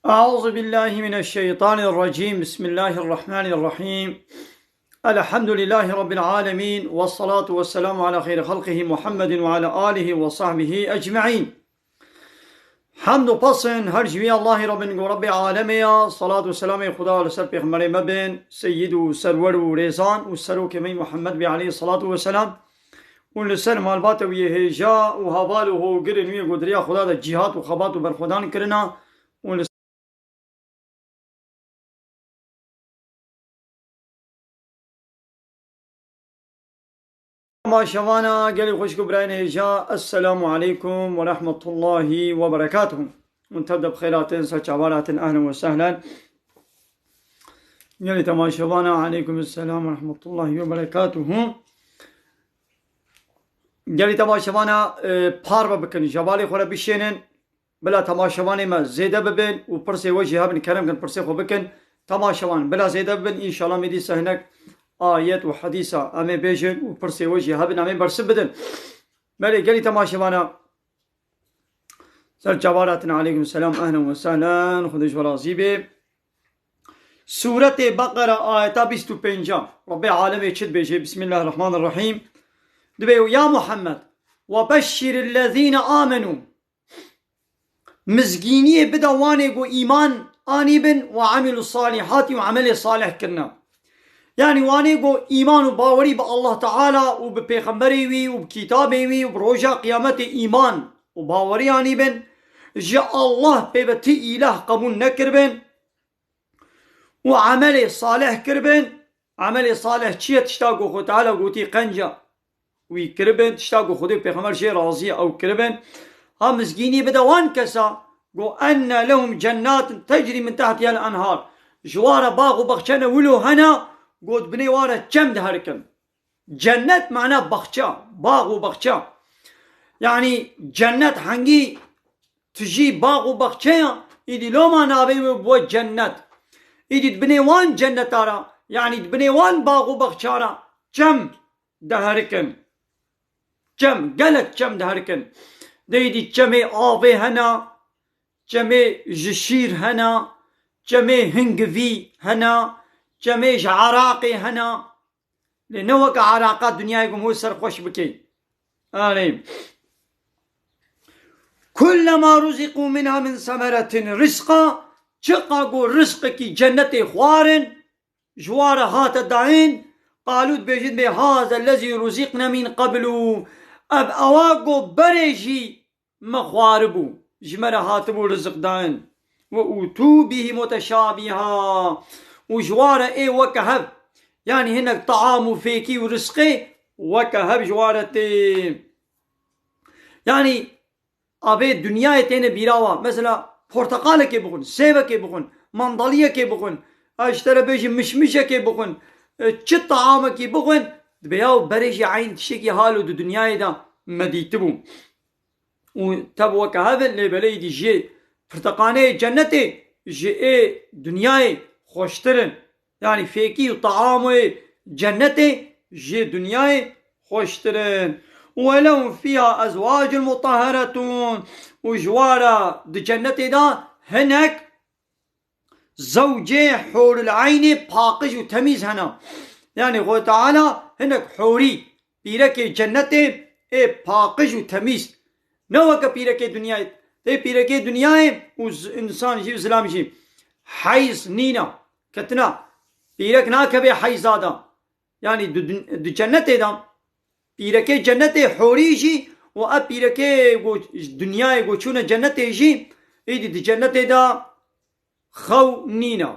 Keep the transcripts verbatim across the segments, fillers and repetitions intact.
أعوذ بالله من الشيطان الرجيم. بسم الله الرحمن الرحيم. الحمد لله رب العالمين. والصلاة والسلام على خير خلقه محمد وعلى آله وصحبه أجمعين. Hemd û pesên her ji wî Allahî re bin, ku Rebbê alemê ya, salat û selamê Xuda li ser pêxemberê me bin, seyyid û serwer û rêzan û serokê me Muhammed bê aleyhî salatu ve selam, û li ser malbata wî yê hêja û heval û hogirên wî yê ku di riya Xuda de cîhat û xebat û berxwedan kirina, û li Temaşevana gelî xwişk û birayên hêja, Esselamu aleykum ve rahmetullahi ve berekatuhu. Hûn tev de bi xêr hatin, ser çavan hatin, ehlen ve sehlen. Gelî temaşevana, aleykum esselam ve rahmetullahi ve berekatuhu. Gelî temaşevana, e, parve bikin, jevalê xwe re bişênin. Bila temaşevanê me zêde bibin û pirsê we jî hebin, kerem kin pirsê xwe bikin. Temaşevan bila zêde bibin, înşallah me dîsa hinek ayet û hedîsa em ê bêjin û pirsê we jî hebin, em ê bersiv bidin. Belê gelî temaşevana ser çavan hatin, aleykum selam, ehlen ve sehlen, Xwedê ji we razî bê. Sûretê Beqera ayeta bîst û pênc, Rebbê alemê çi dibêje? Bismillahirrahmanirrahîm. Dibê, ya Muhammed, ve beşşirillezîne amenû. Mizgîniyê bide wanê ku îman anîbin û emîlû salîhatî û emelê salih kirine. Yanî wanê ku îman û bawerî bi Allah Teala û bi pêxemberê wî û bi kitabê wî û bi roja qiyametê îman û bawerî anîbin, ji Allah pê ve ti îlah qebûl nekiribin, û emelê salih kiribin. Emelê salih çi ye? Tişta ku Xwe Teala gotî qenca wî kiribin, tişta ku Xwedê û Pêxember jê razî ye ew kiribin. Ha mizgînî bide wan kesa, go enne lehum cennatin tecrî min tehtihel enhar. Ji wa re bax û baxçene wilo hene, go di binê wa re çem diherikin. Cennet mana baxça, bax û baxça. Yanî cennet hengî tijî bax û baxçe ya, îdî loma navê wê bûye cennet. Îdî di binê wan cenneta re, yanî di binê wan bax û baxça re çem diherikin. Çem, gelek çem diherikin. Dê îdî çemê avê hene, çemê ji şîr hene, çemê hingivî hene, çemê ji eraqê hene. Lê ne weke eraqa dinyayê ku hûn ser xweş bikey. Erê. Kullema ruziqû minha min semeretin rizqa, çiqa ku rizqekî cennetê xwarin, ji wa re hate dayîn, qalû dibêjin bê haza lezî ruziqne min qeblu. Ev ewa ku berê jî me xwaribû, ji me re hatibû riziq dayin. Ve ûtû bihî muteşabîha. Û ji wa re ê weke hev, yanî hinek taam û fêkî û rizqê weke hev ji wa re tê. Yanî avê dinyayê têne bîra wa. Mesela porteqalekê bixwin, sêvekê bixwin, mandaliyekê bixwin, ez ji te re bêjim mişmişekê bixwin, e, çi taamekî bixwin, dibê yaw berê jî eyn tiştekî halo di dinyayê de me dîtibû. Û tev weke hev in, lê belê îdî jê pirteqaneyê cennetê ji ê dinyayê xweştir in. Yanî fêkî û taamê cennetê jê dinyayê xweştir in. Û we lehum fîha ezwacun mutahheretun. Û ji wa re di cennetê de hinek zewcê hûrul eynê paqij û temîz hene. Yanî Xwedê Teala hinek hûrî, pîrekê cennetê ê paqij û temîz. Ne weke pîrekê dinyayê. Tê pîrekê dinyayê û z-, însan jî û zilam jî heyz nîne. Ketina. Pîrek nakeve heyza de. Yanî di dun-, di cennetê de. Pîrekê cennetê hûrî jî û ev pîrekê ku dinyayê ku çûne cennetê jî, îdî di cennetê de xew nîne.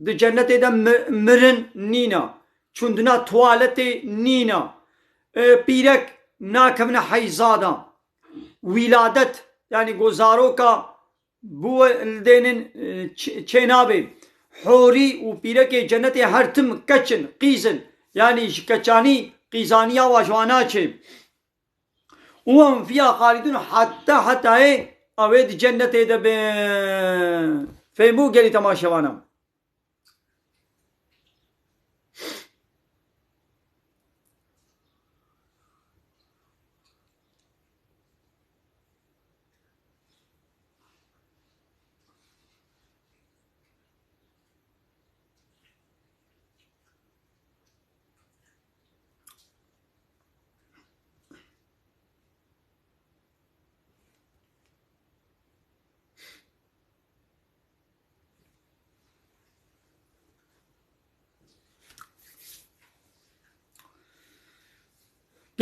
Di cennetê de mi-, mirin nîne. Çûndina tuwaletê nîne. E, pîrek nakevine heyza de. Wîladet, yanî ku zaroka bû li dênin, e, ç-, çênabê. Hûrî û pîrekê cennetê her tim keç in, qîz in. Yanî ji keçanî qîzaniya wa ji wan naçê. Û hûn fîha xalidûn, heta hetayê ew ê di cennetê de bin. Fêhm bû gelî temaşevana?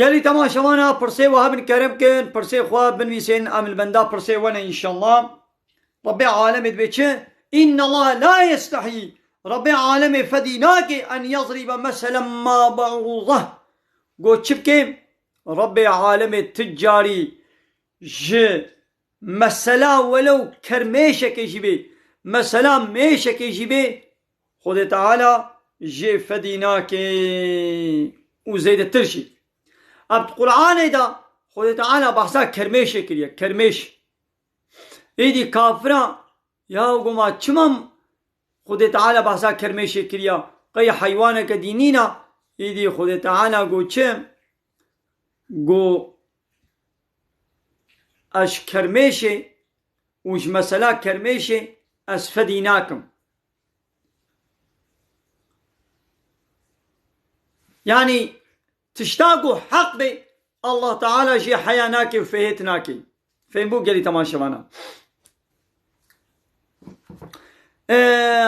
Gelî temaşevana, pirsê we hebin kerem kin, pirsê xwe binivîsên, em li benda pirsê we ne înşallah. Rebbê alemê dibê çi? Inna Allah la yestehî. Rebbê alemê fedî nake en yezrîbe meselen ma be'ûzeh. Got çi bike? Rebbê alemê ti carî ji mesela welew kermêşekê jî bê, mesela mêşekê jî bê, Xwedê Teala jê fedî nake û zêdetir jî. Ev di Qur'anê de Xwedê Teala behsa kermêşê kiriye, kermêş. Êdî kafira, ya goma çima Xwedê Teala behsa kermêşê kiriya? Qey heywaneke dî nîna? Êdî Xwedê Teala got çi? Got, ez ji kermêşê û ji mesela kermêşê ez fedî nakim. Yanî tişta ku heq be, Allah Teala jê heya nake û fêhêt nake. Fêm bû gelî temaşevana. Ee,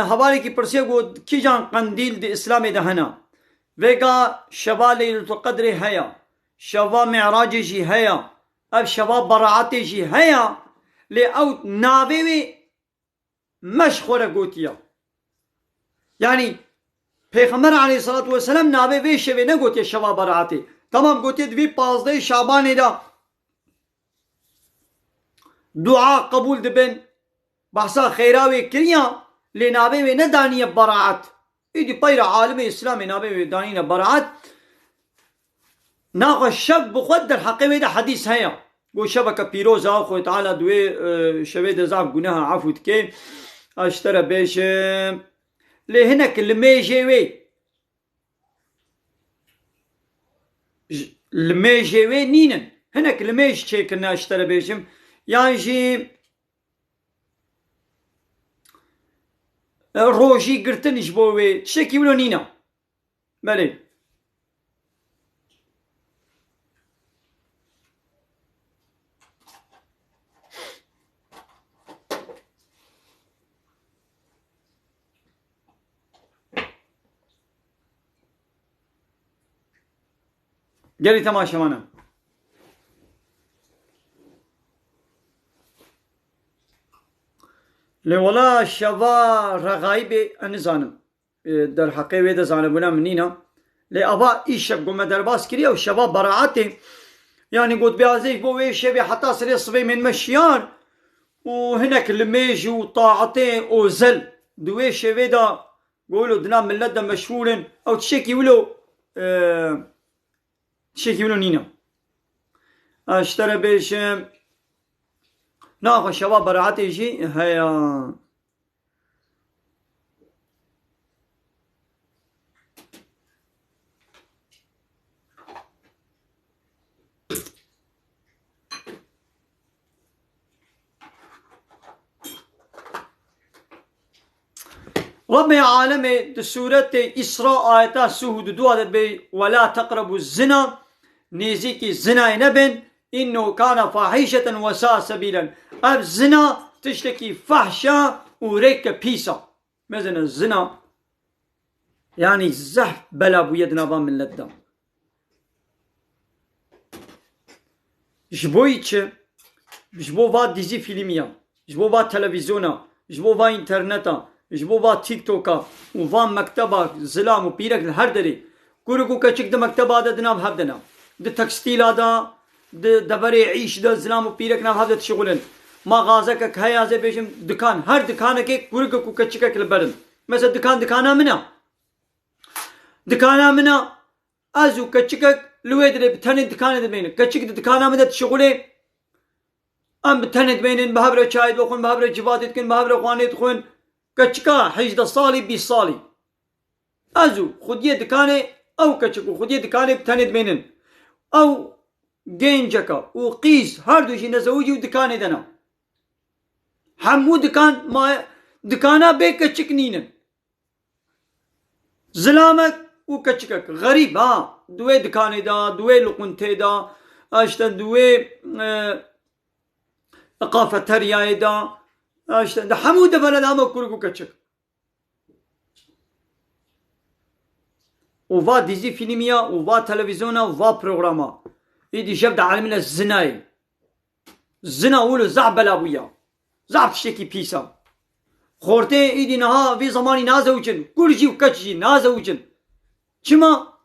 hevalekî pirsiye got, kîjan qendîl di Îslamê de hene? Vêga şeva Leyletul Qedrê heye, şeva Mi'racê jî heye, ev şeva Beraatê jî heye, lê ew navê wê me ji xwe re gotiye. Yanî Pêxember aleyhissalatu vesselam navê vê şevê negotiye şeva Beraatê. Tamam, gotiye di vî pazdehê Şabanê de dua qebûl dibin, behsa xêra wê kiriya, lê navê wê nedaniye Beraat. Îdî peyra alimê Îslamê navê wê danîne Beraat. Naxwe şev bi xwe derheqê wê de hedîs heye. Got şeveke pîroz e, Xwedê Teala di wê, e, şevê de zaf guneha efû dike. Ez ji te re bêjim. Lê hinek limêjê wê, limêjê wê nînin. Hinek limêj çêkirine, ez ji te re bêjim. Yan jî, e, rojî girtin ji bo wê, tiştekî wilo nîne. Belê. Gelî temaşevana. Lê wela şeva Rexayîbê, ez nizanim. E, derheqê wê de zanebûna min nîna. Lê ava îşev ku me derbas kiriye û şeva Beraatê. Yanî got bêazê ji bo wê şevê heta sirê sibê mênme şiyar û hinek limêj û taetê ozel di wê şevê de Golo dina millet de meşhûr in. Ew tiştekî wilo, e, tiştekî wilo nîne. Ez ji te re bêjim, naxwe şeva Beraetê jî heye. Rebbê alemê di sûretê Îsra ayeta sih û du de dibê, "Ve la teqrebu zina", nêzîkî zinayê nebin, "Înnehu kâne fahîşeten ve sâ sebîlen." Ev zina tiştekî fehş e û rêke pîs e. Mezene zina, yanî zehf bela bûye di nava millet de. Ji bo yî çi? Ji bo va dîzî fîlmiya, ji bo va televîzyona, ji bo va înterneta, ji bo va TikToka û va mekteba zilam û pîrek li her derê. Kurik û keçik di mekteba de di nav hev de ne. Di tekstîla de, di deverê îş de zilam û pîrek nav hev de dişixulin. Maxazekek heye, ez ê bêjim dikan, her dikanekê kurikek û keçikek li ber in. Mesela dikan dikana min e. Dikana min e, ez û keçikek li wê dirê bi tenê dikanê dimînin. Keçik di dikana min de dişixulê, em bi tenê dimînin, bi hev re çayê dixwin, bi hev re civatê dikin, bi hev re xwanê dixwin. Keçika hejdeh salî, bîst salî. Ez û xwediyê dikanê, ew keçik û xwediyê dikanê bi tenê dimînin. Ew genceka û qîz her du jî nezewicî û dikanê de ne. Hemû dikan ma, dikana bê keçik nînin. Zilamek û keçikek. Xerîb, ha. Di wê dikanê de, di wê luquntê de, işte di wê, e, kafeteryayê de, işte di hemû devera de hema kurik û keçik. Û va dîzî fîlmiya, û va televîzyona, û va programa. Êdî jev dielmîne zinayê. Zina wilo zaf bela bûya. Zaf tiştekî pîs a. Xortê êdî niha vî zemanî nazewicin. Kur jî û keç jî nazewicin. Çima?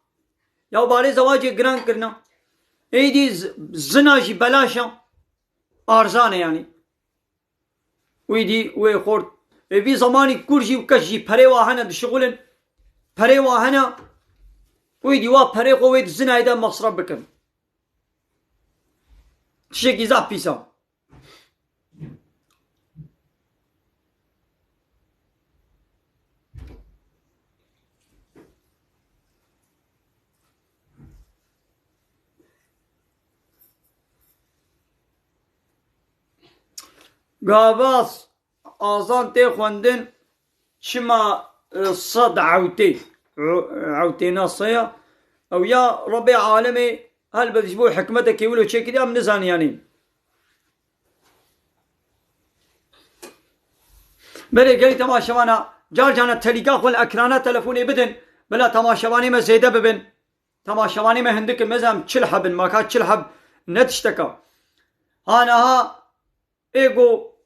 Ya barê zewacê giran kirina. Êdî z-, zina jî belaş a. Arzan e yanî. Wî dî wê xort. Ê vî zemanî kur jî û keç jî perê wa hene dişixulin. Perê wa hene. Wî dî wa perê xwe wê di zinayê de mesref bikin. Tiştekî zaf pîs a. Gava azan tê xwendin, çima, e, sed ewtê, ew-, ewtê na se ya? Ew ya Rebê alemê helbet ji bo hikmetekê wilo çêkiriye, em nizaniyanîn. Belê gelî temaşevana, car carna telîka xwe li ekrana telefonê bidin, bila temaşevanê me zêde bibin. Temaşevanê me hindik in, mezem çil heb in, maka çil heb ne tişteka. Ha niha ê go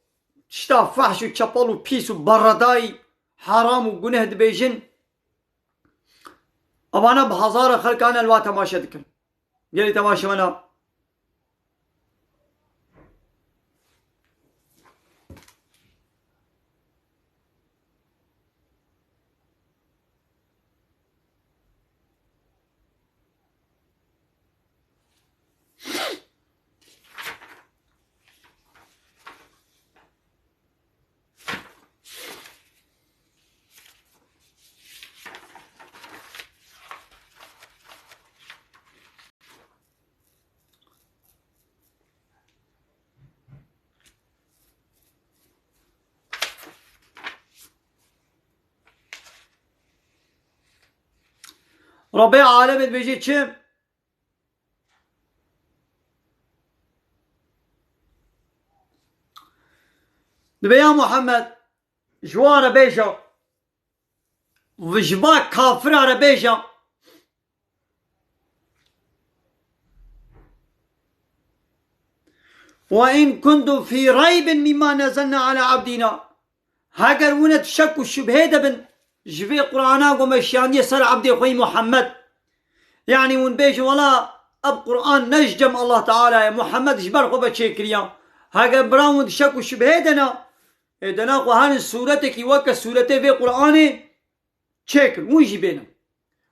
tişta fehş û çepel û pîs û beredayî, heram û guneh dibêjin, evana bi hezara xelk ane li wa temaşe dikin. Gelî temaşevana. Rebê alemê dibêje çi? Dibê ya Muhammed, ji wa re bêje, ji va kafira re bêje, "Ve in kuntum fî reybin mimma nezelna ala abdina." Heger hûn di şek û şubhê de bin, ji vê Qur'ana ku me şiyandiye ser ebdê xwe yî Muhammed, yanî hûn bêjin, "Wela ev Qur'an ne ji cem Allah Teala ye, Muhammed ji ber xwe ve çêkiriya." Heger bira hûn di şek û şubhê de ne, ê de ne xwe herin sûretekî weke sûretê vê Qur'anê çêkin, hûn jî bênin.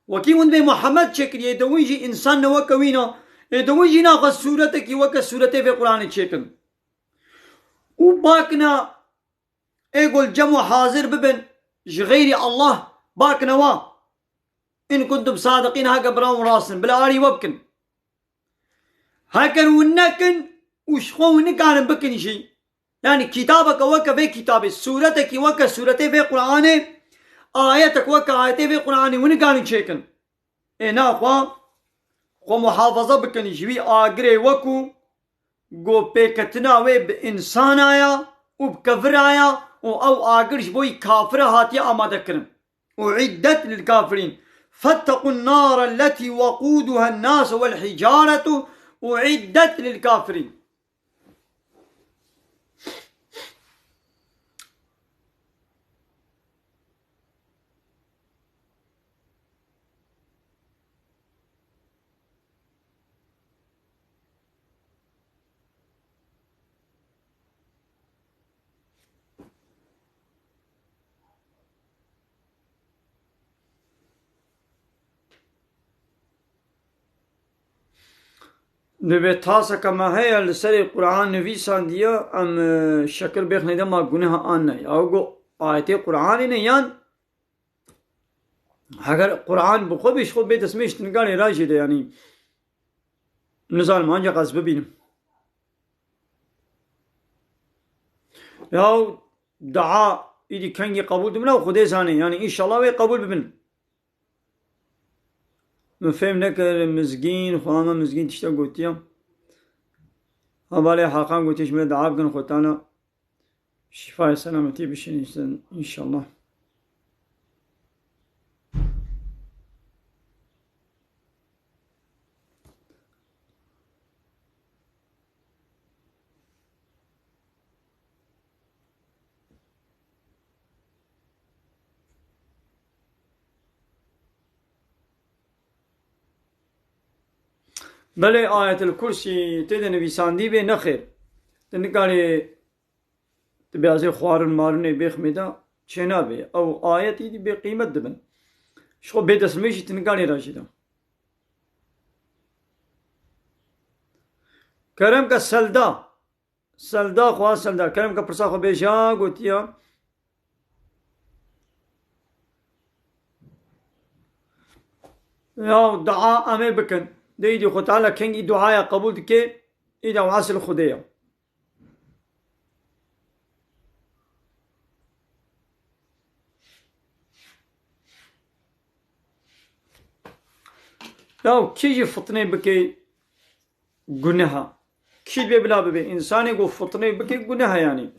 Wekî hûn bê Muhammed çêkiriye, ê de hûn jî însan ne weke wî ne, ê de hûn jî naxwe sûretekî weke sûretê vê Qur'anê çêkin. Û bakna ê gol cem û hazir bibin ji xeyrî Allah, bakne wa. In kuntum sadiqîn, heke bira hûn rast in, bila arî we bikin. Heker hûn nekin û ji xwe hûn nikarin bikin jî. Yanî kitabeke weke vê kitabê, sûretekî weke sûretê vê Qur'anê, ayetek weke ayetê vê Qur'anê hûn nikarin çêkin. Ê naxwe xwe muhafaza bikin ji wî agirê wekû ku pêketina wê bi însana ya û bi kevira ya û ew agir ji bo yî kafira hatiye amadekirin. Uiddet lil kafirîn. Fettekun nara lletî wekuduhen nas vel hicaretu uiddet lil kafirîn. Divê taseke me heye li serê Quran nivîsandiye, em, e, şekil bêxinê de ma guneha an ne. Ya go ayetê Quranê ne yan heger Quran bi xwe bê ji xwe bê destmêj tingalê ra jê de yanî nizanim ancak ez bibînim. Ya dua îdî kengî qebûl dibin ew Xwedê zanê. Yanî înşallah wê qebûl bibin. Min fêm nekir, Mizgîn, xwelana Mizgîn tiştek gotiya. Hevalê Hakan gotiye, ji me dua bikin, xwetana şîfayê selametî bişînin înşallah. Belê Ayetil Kursî tê de nivîsandî bê, nexêr. Tu nikarî, tu bêazê xwarin marinê bêxmê de çênabê. Ew ayetî dî bê qîmet dibin. Ji xwe bê destmêj jî tu nikarî rajî de. Kerem ke Selda. Selda xwe Selda. Kerem ke pirsa xwe bêja gotiya. Ya dua em ê bikin. De îdî Xwe Teala kengî duaya qebûl dike, îda esil Xwedê ye. Ya kî jî fitnê bike, guneha. Kî bê bila bibe? Însanê ku fitnê bike, guneha yanî.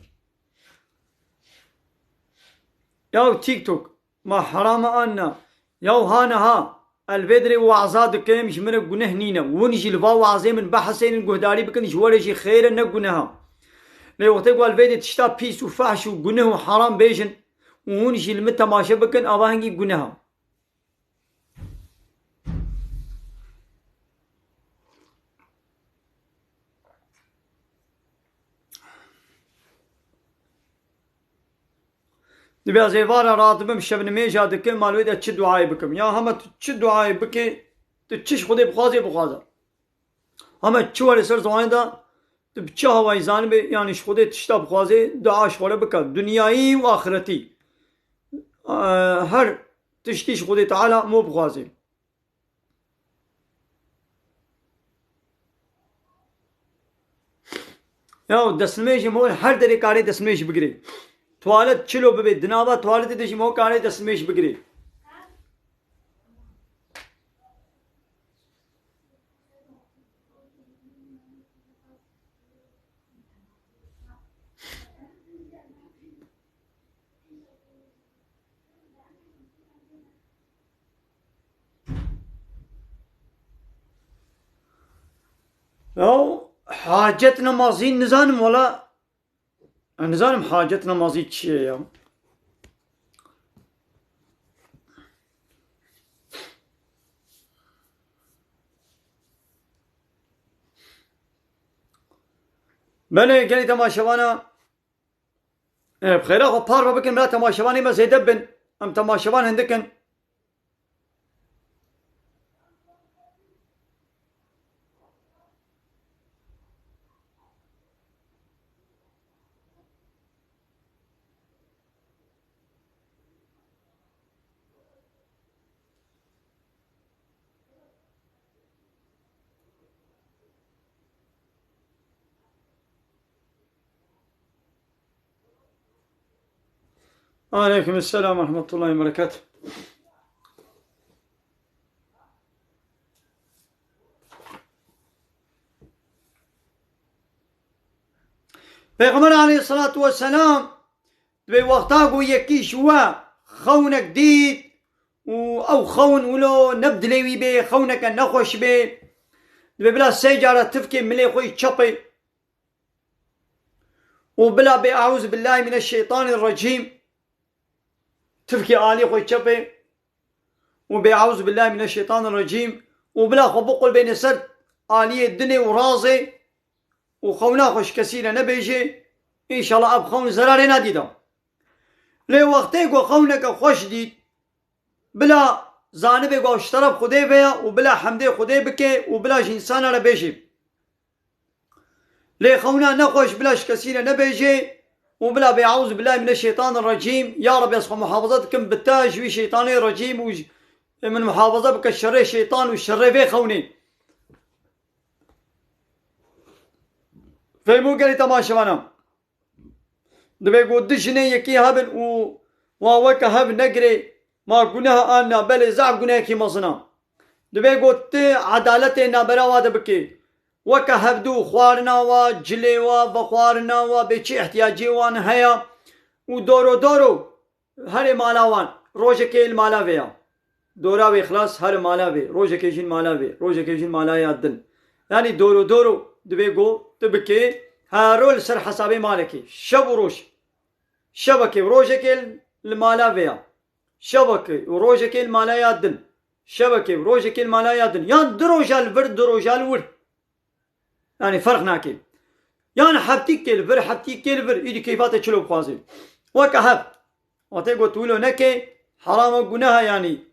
Ya TikTok, ma herama anna. Ya ha niha, el vê dirê waza dikim, ji min re guneh nîne. Hûn jî li va wazê min bihesênin, guhdarî bikin, ji we re jî xêr e, ne guneha. Lê wextê ku el vê de tişta pîs û fehş û guneh û heram bêjin û hûn jî li min temaşe bikin, ava hingî guneha. Dibe ez êvara radibim, şevnimêja dikim, ma li wê de çi duayê bikim? Ya hema tu çi duayê bikê, tu çi ji Xwedê bixwazê, bixwaze. Hema çi were ser ziwanê de, tu bi çi hawayî zanibê, yanî ji Xwedê tişta bixwazê, dua ji xwe re bike. Dinyayî û axiretî. Eee, her tiştî ji Xwedê Teala mo bixwazê. Ya destnimêjê mo her derê karê destnimêj bigirê. Tuwalet çilo bibe, di nava tuwaletê de jî mo karê destnimêj bigirê. Ya hacet namazî nizanim wala. Ez nizanim hacet namazî çi ye ya. Belê gelî temaşevana, e, bi xêra xwe parve bikin, bila temaşevanê me zêde bin. Em temaşevan hindik in. Aleyküm selam ve rahmetullahi ve berekatuhu. Pêxember aleyhissalatu vesselam, dibê wexta ku yekî ji we xewnek dît û ew xewn wilo ne bi dilê wî bê, xewneke nexweş bê, dibê bila sê cara tifkê milê xwe yî çepê û bila bê eûzubillahî mineşşeytanirrecîm, tifkê alî xwe çepê û bê eûzubillahî mineşşeytanirrecîm û bila xwe biqulbêne ser aliyê dinê û razê û xewna xwe ji kesî re nebêjê, înşallah ev xewn zerarê nadî da. Lê wextê ku xewneke xweş dît, bila zanibe ku ew ji teref Xwedê ve ye û bila hemdê Xwedê bike û bila ji însana re bêjê. Lê xewna nexweş bila ji kesî re nebêjê û bila bê eûzubillahî mineşşeytanirrecîm, ya Rebbi ez xwe muhafaza dikim bi te ji wî şeytanê recîm û ji, ê min muhafaza bike şerê şeytan û şerê vê xewnê. Fehmo gelî temaşevana. Dibê ku du jinê yekî hebin û wan weke hev negirê, ma guneha an na, belê zaf gunehekî mezin a. Dibê ku tu edaletê navbera wa de bikê. Weke hevdû xwarina wa, cilê wa, vexwarina wa, bê çi ihtiyacê wan heye û doro doro herê mala wan, rojekê li mala vê ya. Dora wê xilas her mala vê, rojekê jîn mala vê, rojekê jîn mala ya din. Yanî doro doro dibê ku tu bikê, hero li ser hesabê malekê, şev û roj. Şevekê û rojekê li mala vê ya. Şevekê û rojekê li mala ya din. şevekê, rojekê li mala ya din. Yan du roja li vir, du roja li wir. Yanî ferq nake. Yan heftîkê li vir, heftîkê li vir. Îdî keyfa te çilo bixwaze. Weke hev. Wate got wilo neke, herama guneha yanî.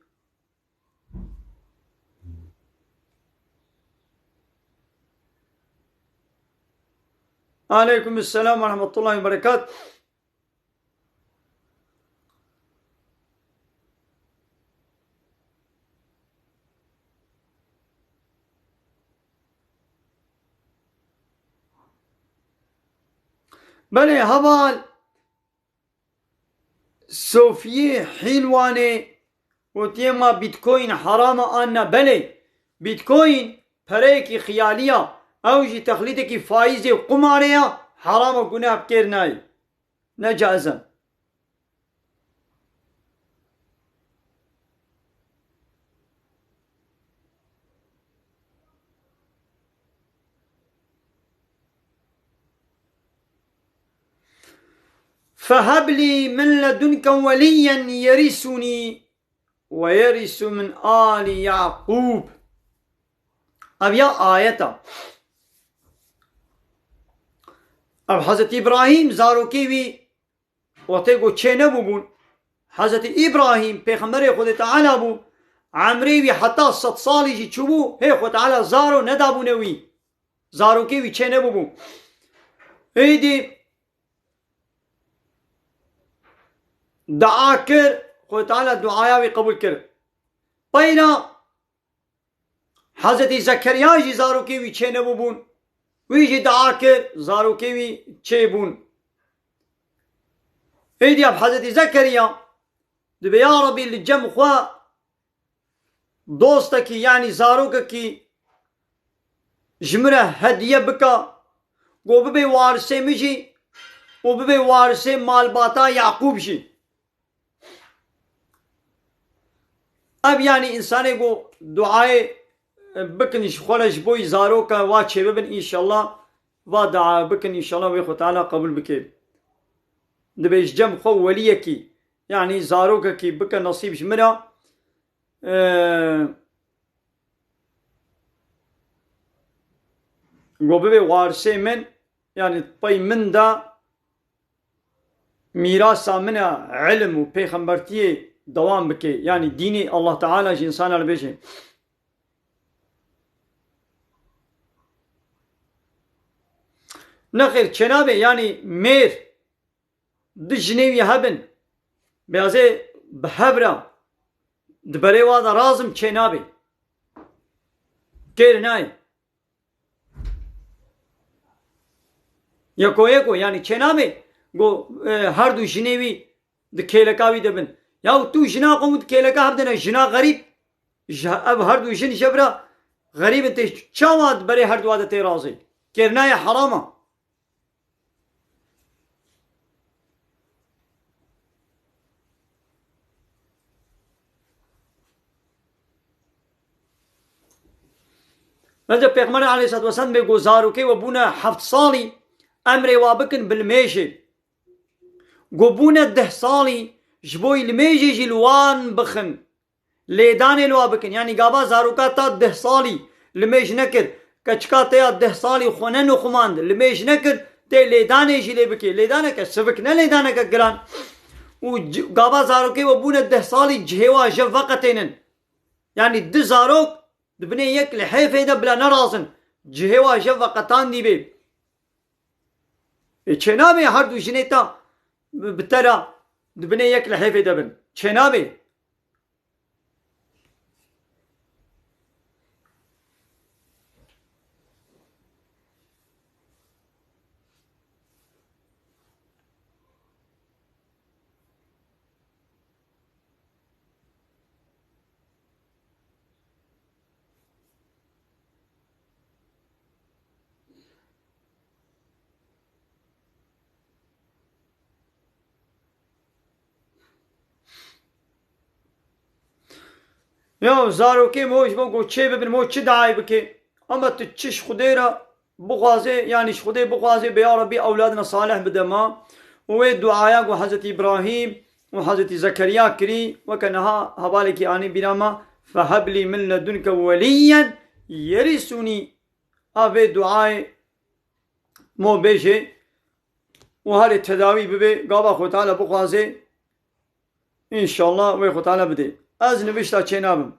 Aleykum selam ve rahmetullahi ve berekat. Belê, heval Sofiyê Hîlwanê gotiye ma Bitcoin heram e an ne? Belê, Bitcoin pereyekî xiyalî ya. Ew jî texlîtekî faîzê û qumarê ya. Heram e, guneh bi kêr nayê. Ne caiz e. فهب لي من لدنك وليا يرثني ويرث من آل يعقوب. Ev ya ayet e. Ev Hezretî Îbrahîm zarokê wî wextê ku çê nebûbûn. Hezretî Îbrahîm pêxemberê Xwedê Teala bû. Emrê wî heta sed salî jî çûbû, hê Xwedê Teala zaro nedabûne wî. Zarokê wî çê nebûbû. Êdî dua kir, Xwedê Teala duaya wî qebûl kir. Peyra Hezretî Zekeriya jî zarokê wî çê nebûbûn. Wî jî dua kir, zarokê wî çê bûn. Êdî ev Hezretî Zekeriya dibe, ya Rebî, li cem xwe dostekî, yanî zarokekî ji min re hediye bike, ku bibê warisê min jî û bibê warisê malbata Yaqûb jî. Ev yanî însanê ku duayê, e, bikin ji xwe re ji bo yî zaroka wa çêbibin, înşallah va dua bikin, înşallah wê Xwe Teala qebûl bike. Dibê ji cem xwe weliyekî, yanî zarokekî bike nesîb ji min re. E, ku bibê warisê min, yanî pey min de mîrasa min e, ilm û pêxembertiyê dewam bike. Yanî dînê Allah Teala ji însana li bêje. Nexêr, çênabe, yanî mêr du jinê wî hebin, bêazê bi hev re di berê wa de razim çênabe. Kêr nayê. Yeko yeko, yanî çênabe, go, e, her du jinê wî di kêleka wî de bin. Ya tu jina xwe û di kêleka hev de ne, jina xerîb, ji ev her du jin jebra xerîb in, tê çawa di berê her dua de tê razî? Kêr nayê, heram e. Bence Pêxember aleyhissalatu vesselam bê ku zarokê we bûne heft salî, emrê wa bikin bi limêjê. Ku bûne deh salî, ji bo limêjê jî li wan bixin. Lêdanê li wa bikin. Yanî gava zaroka ta deh salî limêj nekir, keçika te ya deh salî xwe nenixumand, limêj nekir, tê lêdanê jî lê bikê. Lêdaneke sivik ne lêdaneke giran. Û c-, gava zarokê we bûne deh salî cihê wa jev veqetênin. Yanî du zarok di binê yek lihêfê de bila nerazin. Cihê wa jev veqetandî bê. Ê çênabê her du jinê ta bi te re di binê yek lihêfê de bin. Çênabê. Ya zarokê mo ji bo ku çê bibin, mo çi dayê bike? Ama tu çi ji Xwedê re bixwaze, yanî ji Xwedê bixwaze, bê ya Rebî ewladina salih bide ma. Û wê duaya ku Hezretî Îbrahîm û Hezretî Zekeriya kirî, weke niha hevalekî anî bîra ma, Feheb lî min ledunke weliyyen yerisûnî. A vê duayê mo bêjê û herê tedawî bibê, gava Xwe Teala bixwazê, înşallah wê Xwe Teala bidê. Ez nivişta çênabim.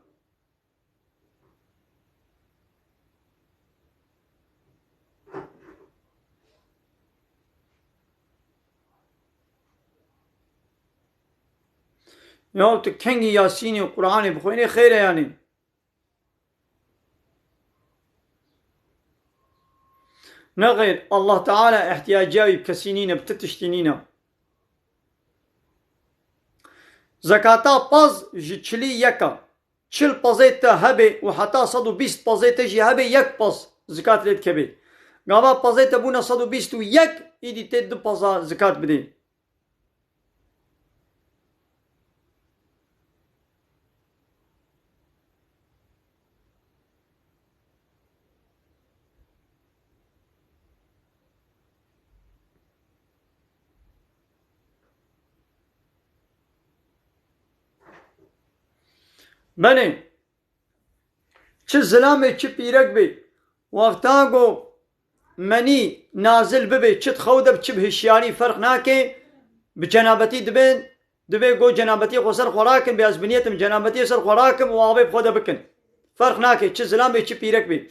Ya tu kengî Yasînê û Qur'anê bixwînê xêr e yanî. Nexêr, Allah Teala ihtiyaciya wî bi kesî nîne, bi ti tiştî nîne. Zekata pez ji çilî yek e. Çil pezê te hebe û heta sed û bîst pezê te jî hebe, yek pez zikat lê dikeve. Gava pezê te bûne sed û bîst û yek, îdî tê du peza zikat bidê. Belê. Çi zilamê, çi pîrek bê, wexta ku menî nazil bibe, çi di xew de bi, çi bi hişyarî ferq nake, bi cenabetî dibin, divê ku cenabetiyê xwe ser xwe rakin, bê ez bi niyetim cenabetiyê ser xwe rakim û avê bi xwe de bikin. Ferq nake, çi zilam bê, çi pîrek bê.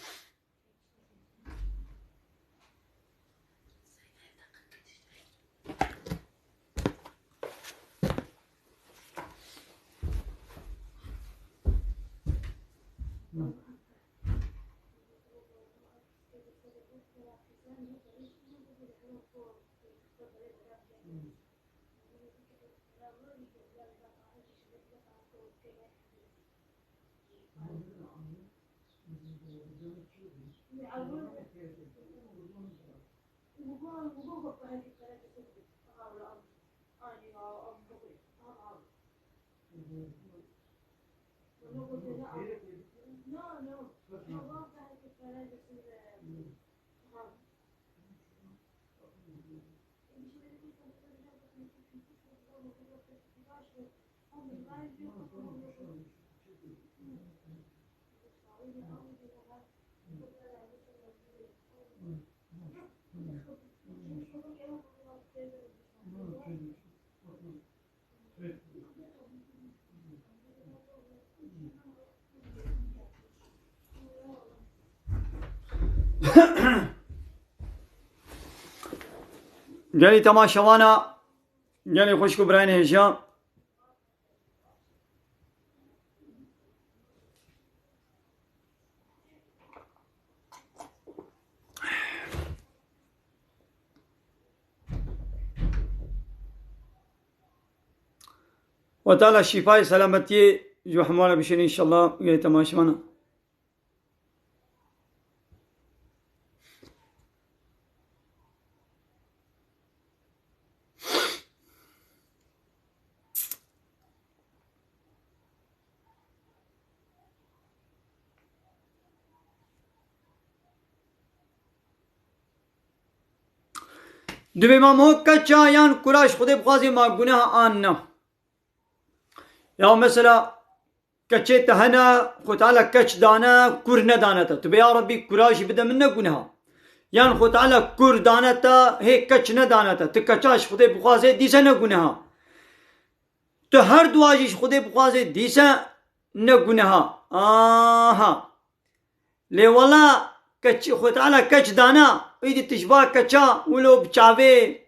Gelî temaşevana, gelî xwişk û birayên hêja. Xwe Teala şîfayê selametiyê ji hemû re bişêne înşallah, gelî temaşevana. Divê ma mo keça yan kura ji Xwedê bixwazê ma guneha an na? Ya mesela keçê te hene, Xwe Teala keç dane, kur nedane te. Tu bê ya Rebbî kura jî bide min ne guneha. Yan Xwe Teala kur dane te, hê keç nedane te. Tu keça ji Xwedê bixwazê dîse ne guneha. Tu her dua jî ji Xwedê bixwazê dîse ne guneha. Aha. Lê wela keç, Xwe Teala keç dana, îdî tu ji va keça wilo bi çavê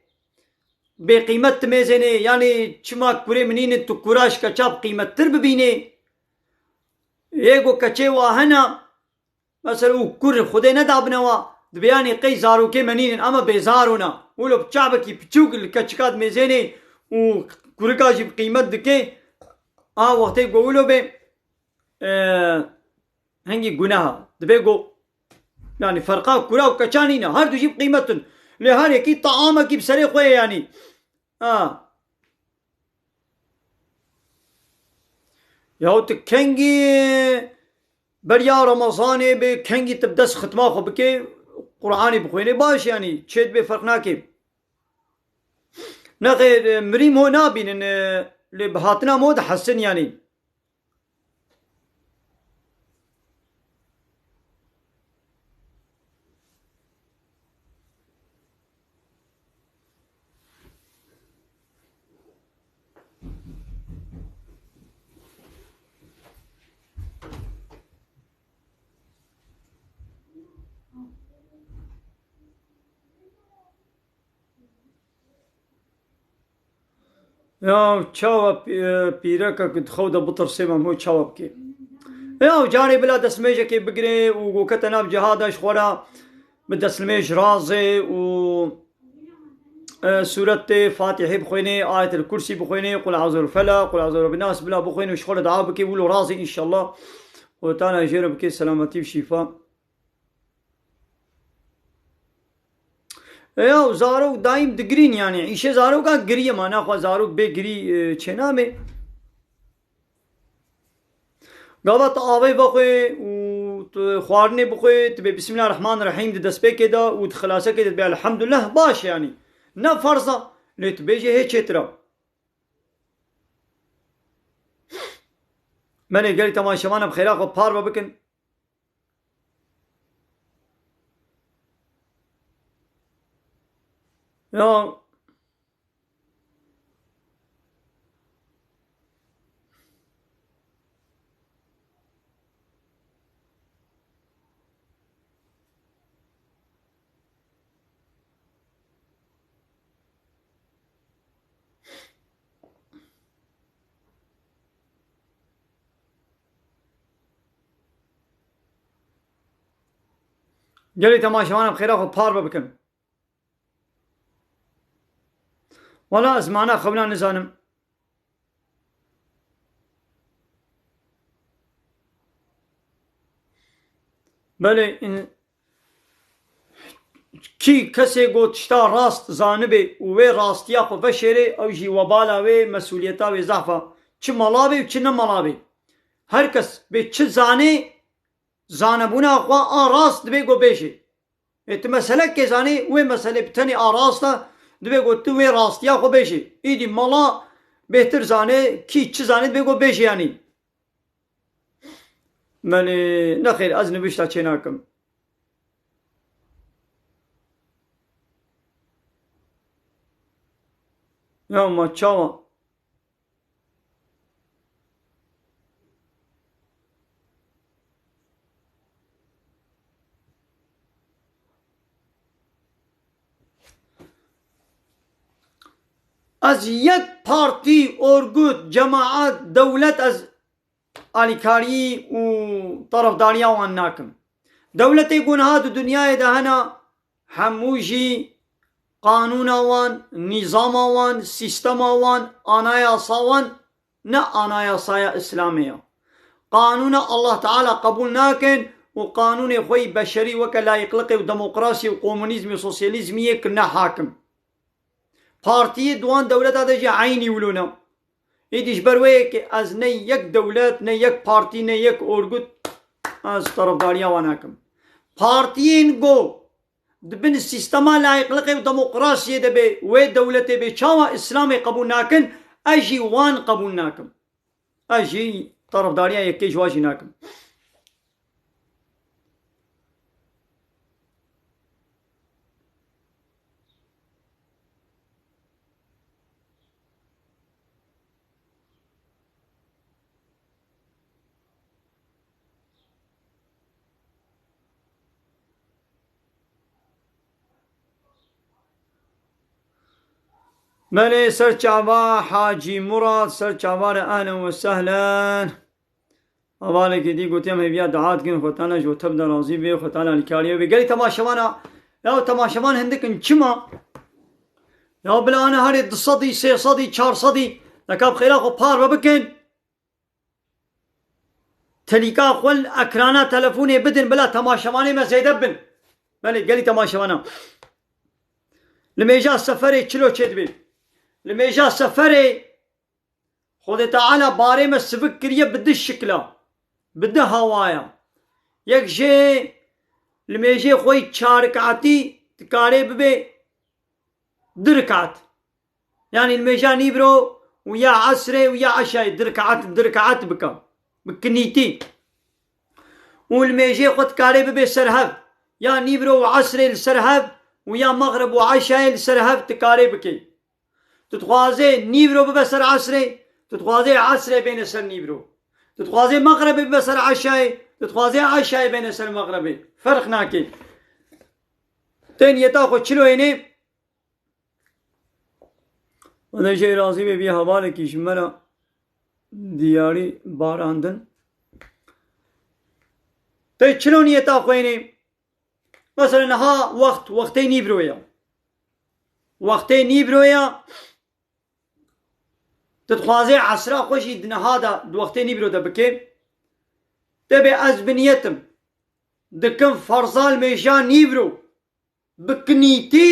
bêqîmet dimêzênê, yanî çima kurê min nînin, tu kura ji keça bi qîmettir bibînê. Yê ku keçê wa hena, mesela û kur Xwedê nedabine wa, dibe yanî qey zarokê me nînin, ama bêzar ona. Wilo bi çavekî piçûk li keçika dimêzênê û kurika jî bi qîmet dike, a wextê ku wilo bê, e, hingî guneha. Dibê ku, yanî ferqa kura û keça nîne. Her du jî bi qîmet in. Lê her yekî taamekî bi serê xwe ye yanî. Ha. Yahu tu kengî beriya Remezanê bê, kengî tu bi dest xitma xwe bikê, Qur'anê bixwênê baş yanî. Çê dibê ferq nake. Nexêr, e, mirî mo nabînin, e, lê bi hatina mo dihesin yanî. Ya çawa pî-, e, pîreka ku di xew de bitirsê, me ho çawa bikê? Ya carê bila destmêjekê bigirê û ku kete nav cihada ji xwe re bi destmêj razê û, e, sûretê Fatihê bixwênê, Ayetel Kursî bixwênê, Qul Eûzû Felaq, Qul Eûzû Binnas bila bixwênê û ji xwe re dua bikê, wilo razê înşallah. Û tana jê re bikê selametî û şîfa. Ya, zarok daîm digirîn, yanî îşê zaroka giriyê ma, naxwe zarok bê girî, e, çênamê. Gava tu avê vexwê û tu xwarinê bixwê, tu bê Bismillahirrahmanirrahîm di destpêkê de û di xilasekê de bê Elhamdulillah, baş e, yanî ne ferz e, lê tu bêjê hê çêtir e. Belê gelî temaşevan em xêra xwe parve bikin. Ya. Gelê temaşevan em xêra xwe parve bikin. Wala ez mana xewna nizanim. Belê, in-, kî kesê ku tişta rast zanibê û wê rastiya xwe veşêrê, ew jî webala wê, mesûliyeta wê zehf e. Çi mala bê û çi ne mala bê. Her kes bê çi zanê, zanebûna xwe a rast dibê ku bêjê. Ê tu meselekê zanî, wê meselê bi tenê a rast e, divê ku tu wê rastiya xwe bêjî. Îdî mala bêhtir zane, kî çi zane divê ku bêjê yanî. Belê, nexêr, ez nivîşta çênakim. Ya ma çawa? Ez yek partî, orgut, cemaet, dewlet ez alîkarî û terefdariya wan nakim. Dewletê ku niha di dinyayê de hene, hemû jî qanûna wan, nîzama wan, sîstema wan, anayasa wan ne anayasaya Îslamê ye. Qanûna Allah Teala qebûl nakin û qanûnê xwe yî beşerî weke layîqliqê û demokrasiyê û komunîzmê û sosyalîzmî yê kirine hakim. Partiyê di wan dewleta de jî eynî wilo ne. Êdî ji ber wê yekê ez ne yek dewlet, ne yek partî, ne yek orgut ez terefdariya wan nakim. Partiyên ku di bin sîstema layîqliqê û demokrasiyê de bê, wê dewletê bê, çawa Îslamê qebûl nakin, ez jî wan qebûl nakim. Ez jî terefdariya yekê ji wan jî nakim. Belê, ser çava Hacî Murat, ser çava re, ehlen we sehlen. Hevalekî dî gotiye em hêviya dua dikin, Xwetana ji we tev de razî bê, Xwetana alîkariyê bê. Gelî temaşevana, ya temaşevan hindik in çima? Ya bila ana herê du sedî, sê sedî, çar sedî, neka bi xêra xwe parve bikin. Telîka xwe li ekrana telefonê bidin, bila temaşevanê me zêde bin. Belê, gelî temaşevana. Li mêja seferê çilo çêdibê. Li mêja seferê Xwedê Teala barê me sivik kiriye bi du şikla, bi du hawaya. Yek jê li mêjê xwe yî çar rikatî dikarê bibe du rikat. Yanî li mêja nîvro û ya esrê û ya eşayê du rikat, du rikat bike, bi kinîtî. Û li mêjê xwe dikarê bibe ser hev. Ya nîvro û esrê li ser hev û ya mexrib û eşayê li ser hev dikarê bike. Tu dixwazê nîvro bibe ser esrê, tu dixwazê esrê bêne ser nîvro. Tu dixwazê mexrebê bibe ser eşayê, tu dixwazê eşayê bêne ser mexrebê. Ferq nake. Tê niyeta xwe çilo hênê. Xwedê jê razî be, vî hevalekî ji me re diyarî barandin. Te çilo niyeta xwênê? Mesela niha wext, wextê nîvroya. Wextê nîvroya, tu dixwazê esra xwe jî di niha de, di wextê nîvro de bikê. Te bê ez bi niyetim dikim ferza li mêja nîvro bi kinîtî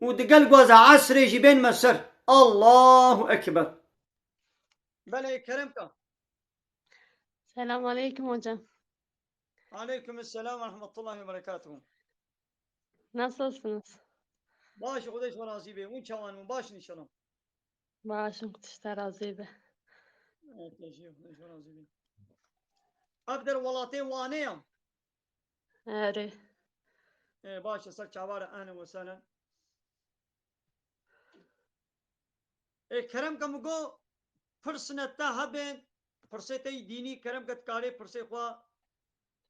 û digel guaza esrê jî bên me ser. Allahu Ekber. Belê, kerem ka. Selam aleyküm hocam. Aleyküm selam ve rahmetullahi ve berekatuhu. Nasılsınız? Baş, Xwedê ji we razî be. Hûn çawan hûn? Baş in înşallah. Baş in, Xwedê ji te razî be. Evet, teşekkür, Xwedê ji we razî be. Ev der welatê Wanê ya. Erê. Ê, baş e, ser çawa re, ehlen we sehlen. Ê, kerem ke min got, pirsine te hebe, pirsê te yî dînî, kerem ke dikarê pirsê xwe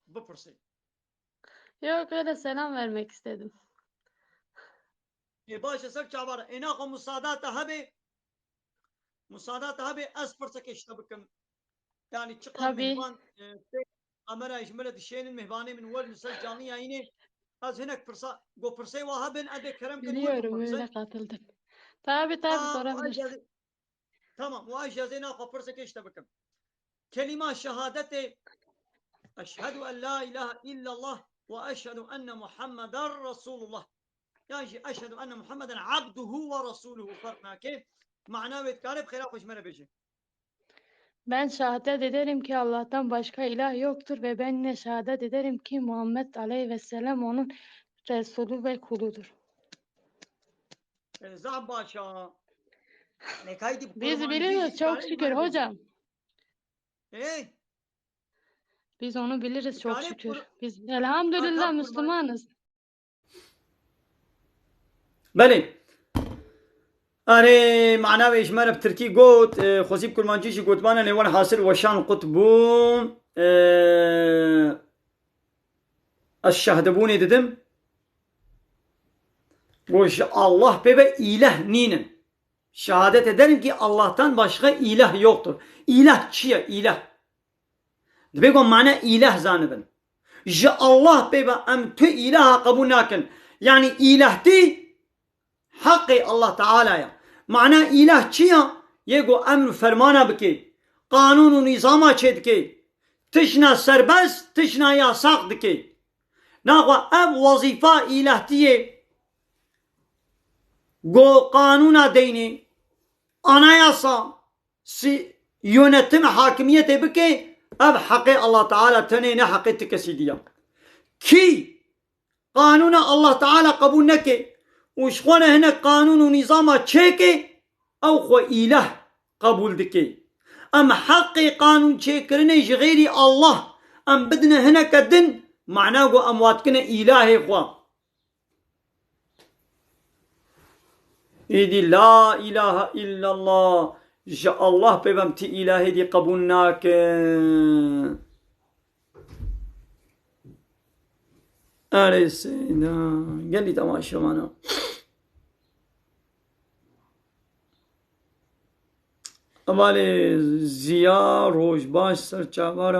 bipirsê. Yok, öyle selam vermek istedim. Ê, baş e, ser çawa re. Ê, naxwe musada te hebe, musada te hebe, ez pirsekê ji te bikim. Yani çiqas Tabii. Mihvan, e, pê kamera ji min re dişênin, mihvanê min werin li ser canlı yayınê. Ez hinek pirsa, go pirsê wa hebin, ez dê kerem kin, Biliyorum, wekî pirsê. Öyle katıldım. Tabii, tabii, Aa, sorabilirsin. Tamam, wa ez jazê naxwe pirsekê ji te bikim. Kelîma şehadetê, "Eşhedü en la ilahe illallah ve eşhedü enne Muhammeden Resulullah." Yan jî "Eşhedü enne Muhammeden abduhu ve resuluhu" ferq nake. Mana wê dikare bi xêra xwe ji me re bêje. Ben şehadet ederim ki Allah'tan başka ilah yoktur ve ben yine şehadet ederim ki Muhammed aleyhisselam onun Resulü ve kuludur. E, zaf baş a. Nekaydî Biz Kur'an biliyoruz, dî çok şükür hocam. E? Biz onu biliriz çok şükür. Biz elhamdülillah Müslümanız. Belê. Erê, mana wê ji me re bi tirkî got, e, xwezî bi kurmancî jî gotmane, lê wan hasil weşan qut bû. E, ez şehdebûnê didim. Got, ji Allah pê ve îleh nînin. Şehadet ederim ki Allah'tan başka ilah yoktur. İlah çi ye? İlah. Dibê ku mane îlah zanibin. Ji Allah pê ve em tu îlaha qebûl nakin. Yani îlahtî heqê Allah Teala ya. Mana îlah çi ya? Yê ku emr û fermana bike, qanûn û nîzama çêdike, tişna serbest, tişna yasaq dike. Naxwe ev wezîfa îlahtiyê ku qanûna deynê, anayasa, si-, yönetim, hakimiyetê bike, ev heqê Allah Teala tenê, ne heqê ti kesî diya. Kî qanûna Allah Teala qebûl neke û ji xwe re hinek qanûn û nîzama çêke, ew xwe îlah qebûl dike. Em heqê qanûn çêkirinê ji xêrî Allah em bidine hineke din, mana ku em wa dikine îlahê xwe. Êdî la ilahe illallah, ji Allah pê ve em ti îlahê dî qebûl nakin. Erê seyda, gelî temaşevana. Hevalê Ziya, roj baş, ser çava re.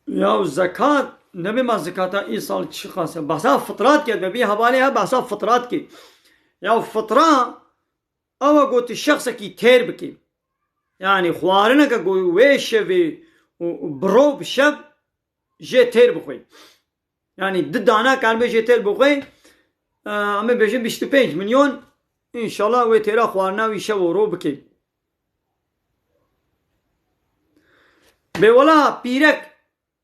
Ya zekat, nebê ma zekata îsal çi qas e? Behsa fitrat kir, be bî hevalê he behsa fitrat kir. Ya fitra, ew e got şexsekî têr bike. Yani xwarineke got wê şevê û, û bi roj bi şev jê têr bixwe. Yani di dana karibe jê têr bixwe, e, em ê bêjin bîst û pênc milyon, înşallah wê têra xwarina wî şev û roj bike. Bê wela pîrek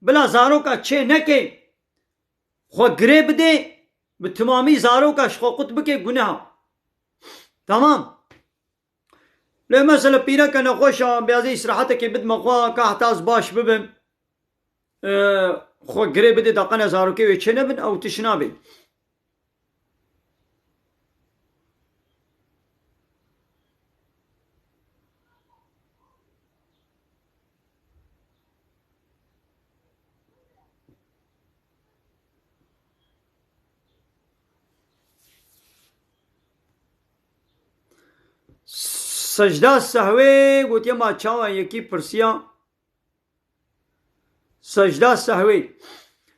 bila zaroka çê neke, xwe girê bidê, bi timamî zaroka ji xwe qut bike, guneha. Tamam. Lê mesela pîreke nexweş a, bê ez ê îstirahetekê bidime xwe, ka heta ez baş bibim, e, xwe girê bidê, daqene zarokê wê çê nebin, ew tiş nabe. Secda sehwê gotiye ma çawa yekî pirsiya. Secda sehwê.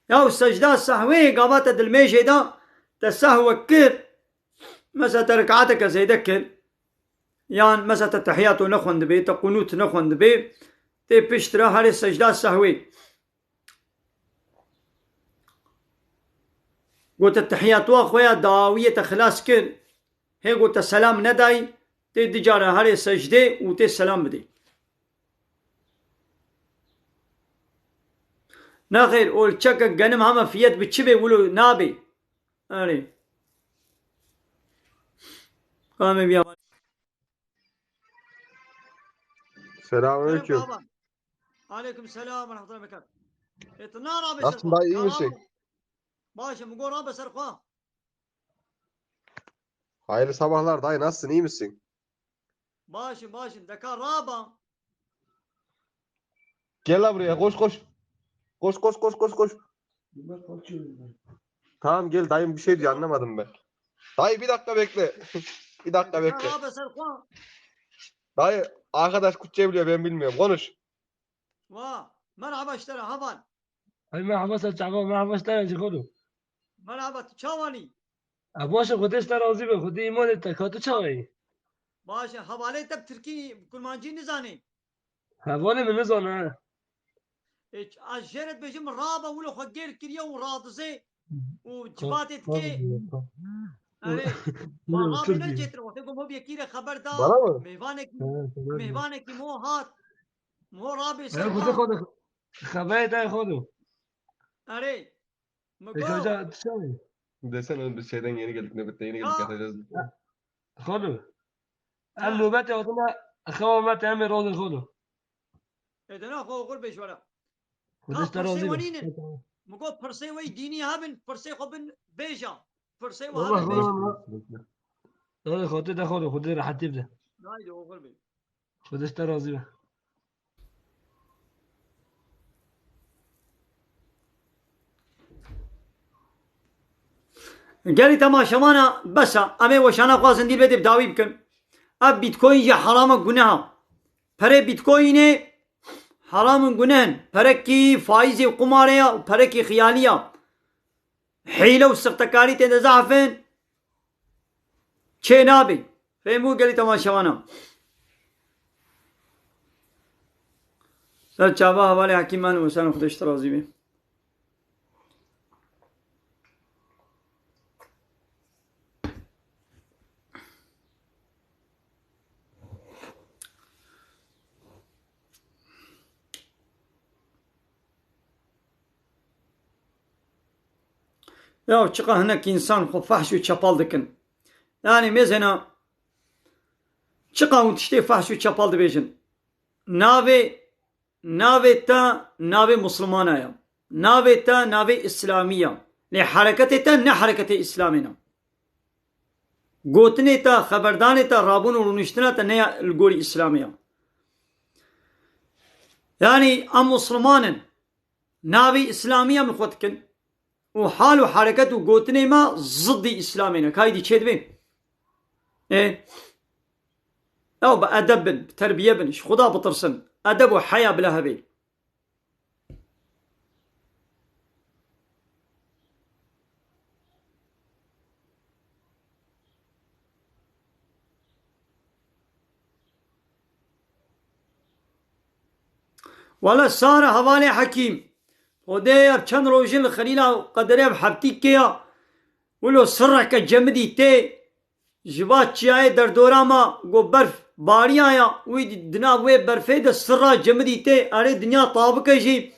Ya secda sehwê gava te dilmêjê da te sehwe kir. Mesela te rekaeteke zêde kir. Yan mesela te tehiyato nexwendibê, te qunût nexwendibê. Tê piştre herê secda sehwê. Gote tehiyatwa xwe ya dawiyê te xilas kir. Hê gote selam nedayî, tê du cara herê secdê û tê selam bidê. Nexêr, olçeke genim heme fiyet bi çi bê wilo nabê. Erê. Kamê biya. Selamünaleyküm. Merhaba. Aleyküm selam ve rahmetullahi ve berekatuhu. E, tu na rabe ser Nasılsın dayı, iyi misin? Baş e, mi go rabe ser xwe. Hayırlı sabahlar dayı, nasılsın, iyi misin? Baş e, baş e. Deka raba. Gel la buraya, koş koş. Koş koş koş koş koş. Tamam gel dayım, bir şey diyor, anlamadım ben. Dayı bir dakika bekle. Bir dakika bekle. Abi sen kon. Dayı arkadaş Kürtçe biliyor, ben bilmiyorum. Konuş. Va, merhaba işte havan. Ay merhaba sen çava, merhaba işte cikodu. Merhaba tu çawanî? A baş e, Xwedê ji te razî be, Xwedê îmanê te ka tu çawa yî? Baş e, hevalê te bi tirkî, bi kurmancî nizanî. Hevalê min nizane he. E, ç-, ez jê re dibêjim, rabe wilo xwe gêr kiriye û radizê û civatê dike. Erê, ma rabê ne cêtir, wextê ku mo bi yekî re xeber da, Bana mı? Mêvanekî, He, tamam. Mêvanekî mo hat, mo rabê ser He, Xwedê xwe. Xwedê xeberê te Xwedê. Erê, mi Peki go. Hoca, tu çawa yî? Desene oğlum, biz şeyden yeni geldik, nöbetten yeni geldik, Ya. Yatacağız. Xwedê. Em Ha. nobetê hatine xewa me te em ê rozê xwe do. Ê dena xwe oxir bêj were. Xwedê Ka ji te pirsê razî be. Wenînin. Min got pirsê we yî dînî hebin, pirsê xwe bin bêja. Pirsê we Wala hebin bêj. Xwedê. Dayê Xwedê de xwe do, Xwedê rehetî bide. Haydi oxir bê. Xwedê ji te razî be. Gelî temaşevana bes e. Em ê weşana xwe zindî bê dê bi dawî bikin. Ev Bitcoin jî heram e, guneh e. Perê Bitcoinê heram in, guneh in. Perekî faîzê û qumarê ye û perekî xiyalî ye. Hîle û sixtekarî tê de zehf in. Çê nabê. Fêm bû gelî temaşevana. Ser çava hevalê Hekîm Melo, sen Xwedê ji te razî be. Ya çiqa hinek însan xwe fehş û çepal dikin. Yanî mêzêna çiqa hûn tiştê fehş û çepal dibêjin. Navê, navê te navê Muslimana ye. Navê te navê Îslamî ye. Lê hereketê te ne hereketê Îslamê ne. Gotinê te, xeberdanê te, rabûn û rûniştina te ne ya li gorî Îslamê ya. Yanî em Musliman in. Navê Îslamî em li xwe dikin. Û hal û hereket û gotinê me ziddî Îslamê ne. Kaydî çê dibê. Ê? Ew bi edeb bin, bi terbiye bin, ji Xuda bitirsin. Edeb û heya bila hebe. Wele sar e hevalê Hekîm. Xwedê ev çend rojin li Xelîla Qedirê ev heptî kê ya. Wilo sirreke cemidî tê. Ji va çiyayê derdora me go berf bariyaya, wî di nav wê berfê de sirra cemidî tê, erê dinya tabike jî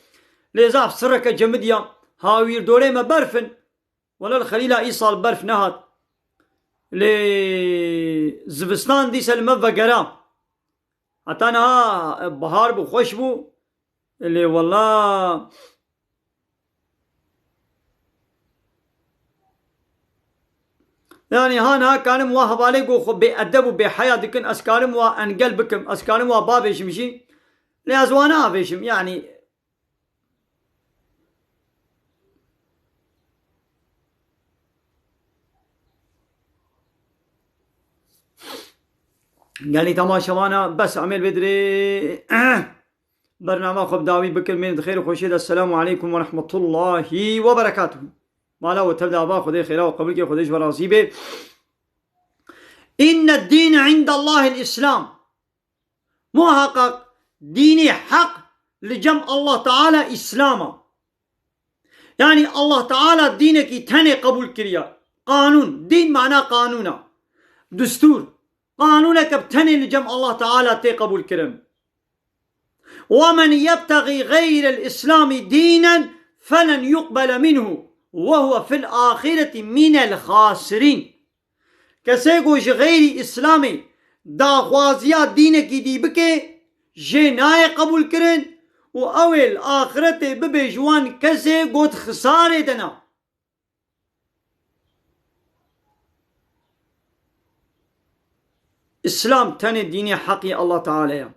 lê zaf sirreke cemidî ya. Hawîrdorê me berf in. Wele li Xelîla îsal berf nehat. Lê zivistan dîse li me vegera. Heta niha, e, bihar bû, xweş bû. Lê wela Yanî ha niha karim wa hevalê ku xwe bêedeb û bêheya dikin, ez karim wa engel bikim, ez karim wa bavêjim jî. Lê ez wa naavêjim, yanî. Gelî temaşevana bes emêl bêdirê bernama xwe bi dawî bikin, mêr di xêr û xweşiyê de. Esselamu aleykum ve rahmetullahi ve berekatuhu. Mala we tev de ava, Xwedê xêra û qebulkê, Xwedê ji we razî be. Înne dîne îndallahil Îslam. Muhaqqaq dînê heq li cem Allah Teala Îslam a. Yanî Allah Teala dînekî tenê qebûl kiriye. Qanûn, dîn mana qanûn a. Distûr, qanûneke bi tenê li cem Allah Teala tê qebûl kirin. "Ve men yebtexî xeyrel Îslamî dînen felen yuqbele minhu ve huve fil axireti minel xasirîn." Kesê ku ji xeyrî Îslamê daxwaziya dînekî dî bike, jê nayê qebûlkirin û ew ê li axiretê bibe ji wan kesê ku di xisarê de ne. Îslam tenê dînê heqî Allah Teala ye.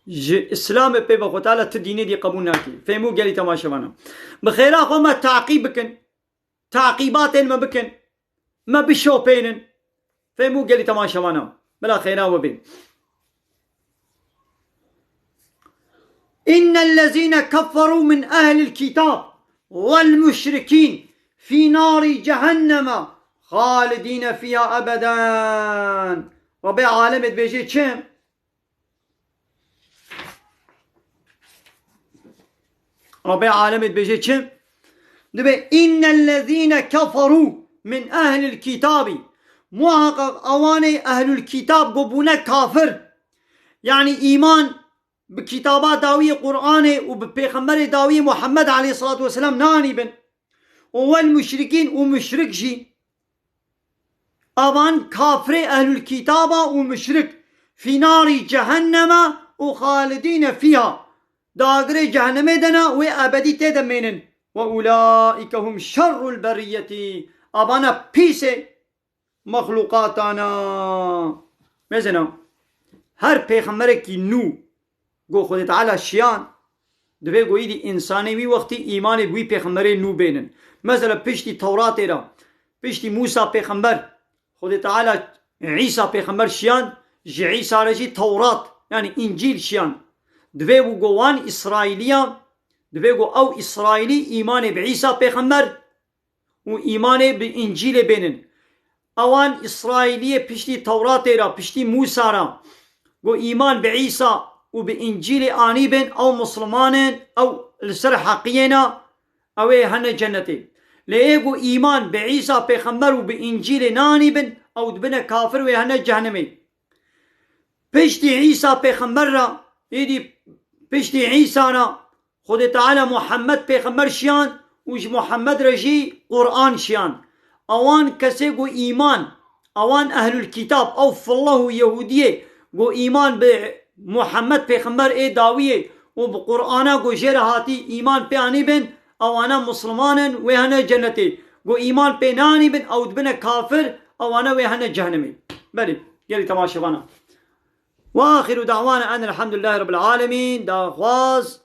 Ji Îslamê pê ve Xwe Teala ti dînê dî qebûl nake. Fêmû gelî temaşevana. Bi xêra xwe me taqîb bikin. Taqîbatên me bikin. Me bişopênin. Fêmû gelî temaşevana. Bila xêra we bê. "Innellezîne keferû min ehlil kîtab vel muşrikîn fî narî cehenneme xalidîne fîha ebeden." Rabbê alemê dibêje çi? Rabbê alemê dibêje çi? Dibê, "Innellezîne keferû min ehlil kîtabî." Muhaqqaq ewanê ehlul kîtab ku bûne kafir. Yanî îman bi kitaba dawiyê Qur'anê û bi pêxemberê dawiyê Muhammed aleyhissalatu vesselam nanîbin. Û wel muşrikîn û muşrik jî. Avan kafirê ehlul kitaba û muşrik. Fî narî cehenneme û xalidîne fîha. Dagirê cehennemê de ne wê ebedî tê de mênin. Ve ulaîke hum şerrul beriyeti. Abana pîsê mexluqatana. Mesela her pêxemberekî nû ku Xwedê Teala şiyan, divê ku îdî însanê wî wextî îmanê bi wî pêxemberê nû bênin. Mesela piştî Tewratê re, piştî Mûsa pêxember, Xwedê Teala Îsa pêxember şiyan, ji Îsa re jî Tewrat, yanî Încîl şiyan. Divê bû ku wan Îsraîliyan, divê ku ew Îsraîlî îmanê bi Îsa pêxember û îmanê bi Încîlê bênin. Ewan Îsraîliyê piştî Tewratê re, piştî Mûsa re, ku îman bi Îsa û bi Încîlê anîbin, ew Misliman in, ew li ser heqiyê ne, ew ê hene cennetê. Lê ê ku îman bi Îsa pêxember û bi Încîlê nanîbin, ew dibine kafir, wê hene cehennemê. Piştî Îsa pêxember re, êdî piştî Îsa re Xwedê Teala Muhammed pêxember şiyan û ji Muhammed re jî Qur'an şiyan. Ewan kesê ku îman, ewan ehlul kitab, ew fillah û yehûdiyê ku îman bi Muhammed pêxember ê dawiyê û bi Qur'ana ku jê re hatî îman pê anîbin, ewana Misliman in, wê hene cennetê. Ku îman pê nanîbin, ew dibine kafir, ewana wê hene cehennemê. Belê, gelî temaşevana. Ve axiru da'wana en elhamdülillahi rabbil alemin. Daxwaz